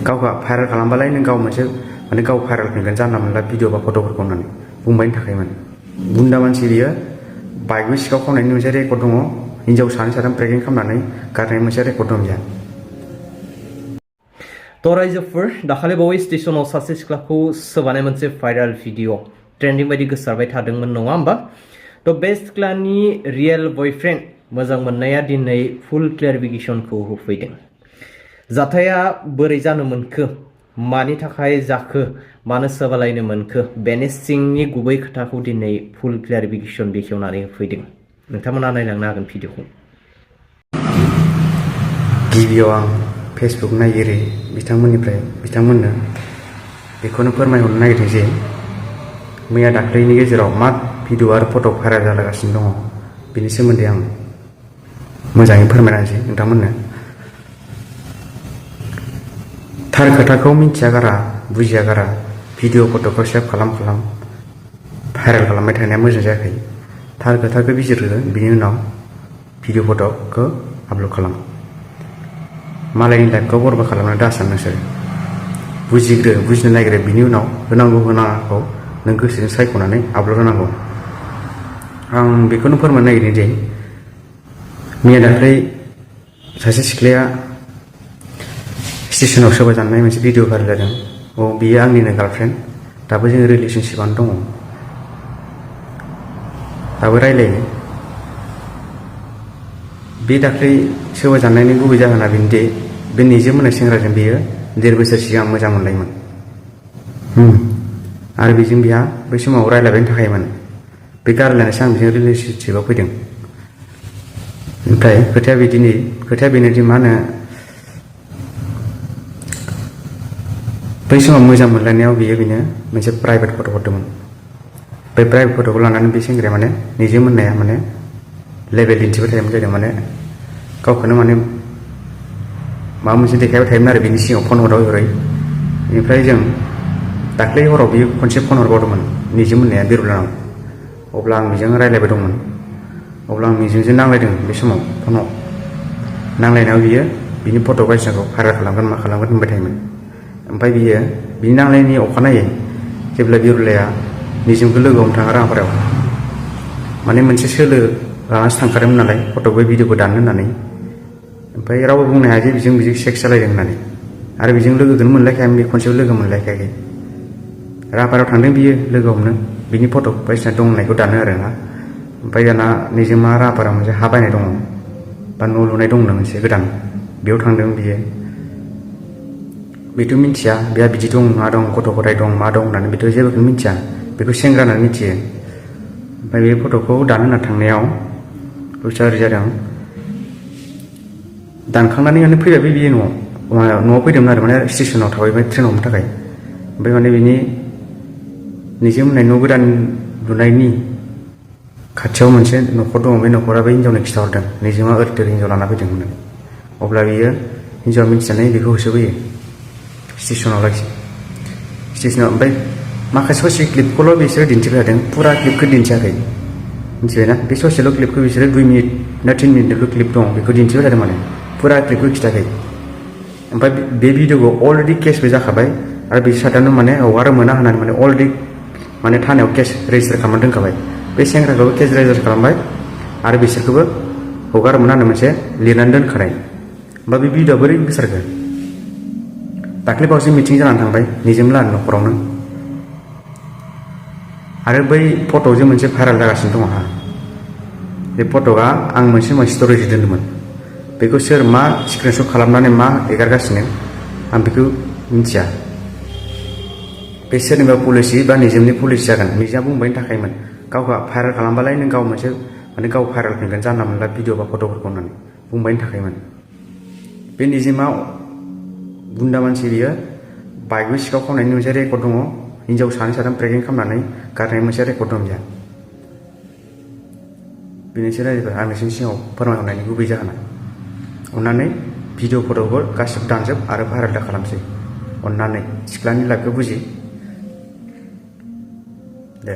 गावखौ भाइरेल खालामबालाय नों गाव मोनसे माने गाव भाइरेल फैगोन जानला मोनला भिडिअ बा फट'फोरखौ होननानै बुंबायनि थाखायमोन बुन्दा मानसि बियो बाइकबो सिखाव खावनायनि मोनसे रेकर्ड दङ हिनजाव सानै साथाम प्रेगनेन्ट खालामनानै गारनायनि मोनसे रेकर्ड दं बिहा तो रायजोफोर दाखालि बावै स्टेशनाव सासे सिख्लाखौ सोबानाय मोनसे भाइरेल भिडिअ ट्रेन्डिं बायदि गोसारबाय थादोंमोन नङा होमबा तो बे सिख्लानि रियेल बयफ्रेन्ड मोजां मोननाया दिनै फुल क्लियारिफिकेशनखौ होफैदों जाथाया बोरै जानो मोनखो मानि थाखाय जाखो मानो सोबालायनो मोनखो बेनि सिंनि गुबै खोथाखौ दिनै फुल क्लियारिफिकेशन बेखेवनानै होफैदों नोंथांमोना नायलांनो हागोन भिडिअखौ गिबियाव आं फेसबुक नायगिरि बिथांमोननो बेखौनो फोरमायहरनो नागिरदों जे मैया दाख्लैनि गेजेराव मा भिडिअ आरो फट' भाइरेल जालागासिनो दङ बेनि सोमोन्दै आं मोजाङै फोरमायना होनोसै नोंथांमोननो थार खोथाखौ मिन्थिया गारा बुजिया गारा भिडिअ फट'खौ सेभ खालाम भाइरेल खालामबाय थानाया मोजां जायाखै थार खोथाखौ बिजिरग्रो बिनि उनाव भिडिअ फट'खौ आपल'ड खालाम मालायनि लाइफखौ बरबाद खालामनो दासान नोंसोर बुजिनो नागिरो बिनि उनाव होनांगौ होनाङाखौ नों गोसोजों सायख'नानै आपल'ड होनांगौ आं बेखौनो फोरमायनो नागिरदों जे मैया दाख्लै सासे सिख्लाया स्टेशनाव सोबा जानाय मोनसे भिडिअ भाइरेल जादों बियो आंनिनो गार्लफ्रेन्ड दाबो जों रिलेशनशिपआनो दङ दाबो रायलायो बे दाख्लै सोबा जानायनि गुबै जाहोना बेनोदि बे निजोम होननाय सेंग्राजों बियो 1.5 बोसोर सिगां मोजां मोनलायोमोन आरो बेजों बिहा बै समाव रायलायबायनि थाखायमोन बे गारलायनायसो आं बेजों रिलेशनशिपआव फैदों ओमफ्राय खोथाया बेनोदि मा होनो बै समाव मोजां मोनलायनायाव बेनो मोनसे प्राइभेट फट' हरदोंमोन बे प्राइभेट फट'खौ लानानै बे सेंग्राया माने निजोम होननाया माने लेभेल दिन्थिबाय थायोमोन जाहैदों माने गावखौनो माने माबा मोनसे देखायबाय थायोमोन आरो बिनि सिगाङाव फन हरै बेनिफ्राय जों दाख्लै हराव बियो खनसे फन हरबावदोंमोन निजोम होननाया बिरलानाव अब्ला आं बेजों रायलायबाय दंमोन अब्ला आं निजोमजों नांलायदों बे समाव फनाव नांलायनायाव बियो बिनि फट' बायदिसिनाखौ भाइरेल खालामगोन मा खालामगोन होनबाय थायोमोन ओमफ्राय बियो बिनि नांलायनायनि अखानायै जेब्ला बिरलाया निजोमखौ लोगो हमनो थाङो राङापारायाव माने मोनसे सोलो लानानैसो थांखादोंमोन नालाय फट' बे भिडिअखौ दाननो होननानै ओमफ्राय रावबो बुंनो हाया जे बिजों सेक्स जालायदों होननानै आरो बेजों लोगोखौनो मोनलायखायामोन बे खनसेबो लोगो मोनलायखायाखै राङापारायाव थांदों बियो लोगो हमनो बिनि फट' बायदिसिना दं होननायखौ दानो आरो ना ओमफ्राय दाना निजोमा राङापारायाव मोनसे हा बायनाय दङ बा न' लुनाय दंनो मोनसे गोदान बेयाव थांदों बियो बेथ' मिथिया बेहा बिदि दं मा दं गथ' गथाय दं मा दं होननानै बेथ' जेबोखौनो मिथिया बेखौ सेंग्रा होननानै मिथियो ओमफ्राय बे फट'खौ दानो होनना थांनायाव बुस्थुआ ओरै जादों दानखांनानै माने फैबाय बियो न'आव फैदोंमोन आरो माने स्टेसनाव थाबायबाय ट्रेन हमनो थाखाय ओमफ्राय माने बिनि निजोम होननाय न' गोदान लुनायनि खाथियाव मोनसे न'खर दङ बे न'खरा बै हिन्जावनो खिन्थाहरदों निजोमा ओरै हिन्जाव लाना फैदों होननानै अब्ला बियो हिन्जावा मिथिनानै बेखौ होसोबोयो स्टेसनाव ओमफ्राय माखासे ससे क्लिपखौल' बिसोरो दिन्थिबाय थादों फुरा क्लिपखौ दिन्थियाखै मिथिबायना बे ससेल' क्लिपखौ बिसोरो 2 मिनिट ना 3 मिनिटल' क्लिप दं बेखौ दिन्थिबाय थादों माने फुरा क्लिपखौ खिथायाखै ओमफ्राय बे भिडिअखौ अलरेडि केसबो जाखाबाय आरो बिसोर साथामनो माने हगारो मोना होननानै माने अलरेडि माने थानायाव केस रेजिस्टार खालामना दोनखाबाय बे सेंग्राखौबो केस रेजिस्टार खालामबाय आरो बिसोरखौबो हगारो मोना होननानै मोनसे लिरनानै दोनखानाय ओमफ्राय बे भिडिअआ बोरै गोसारखो दाख्लै बावैसो मिटिं जानानै थांबाय निजोम लानि न'खरावनो आरो बै फट'जों मोनसे भाइरेल जागासिनो दङ बे फट'आ आं मोनसे स्ट'रेज दोन्दोंमोन बेखौ सोर मा स्क्रिनशट खालामनानै मा एगारगासिनो आं बेखौ मिथिया बे सोरनिबा पलिसि बा निजोमनि पलिसि जागोन निजोमा बुंबायनि थाखायमोन गावखौ भाइरेल खालामबालाय नों गाव मोनसे माने गाव भाइरेल फैगोन जानला मोनला भिडिअ बा फट'फोरखौ होननानै बुंबायनि थाखायमोन बे निजोमा बुन्दा मानसि बियो बाइकबो सिखाव खावनायनि मोनसे रेकर्ड दङ हिनजाव सानै साथाम प्रेगनेन्ट खालामनानै गारनाय मोनसे रेकर्ड दं बिहा बेनोसै रायजोफोर आं नोंसोरनि सिगाङाव फोरमायहरनायनि गुबै जाहोना अन्नानै भिडिअ फट'खौ गासिबो दानजोब आरो भाइरेल दा खालामसै अन्नानै सिख्लानि लाइफखौ बुजि दे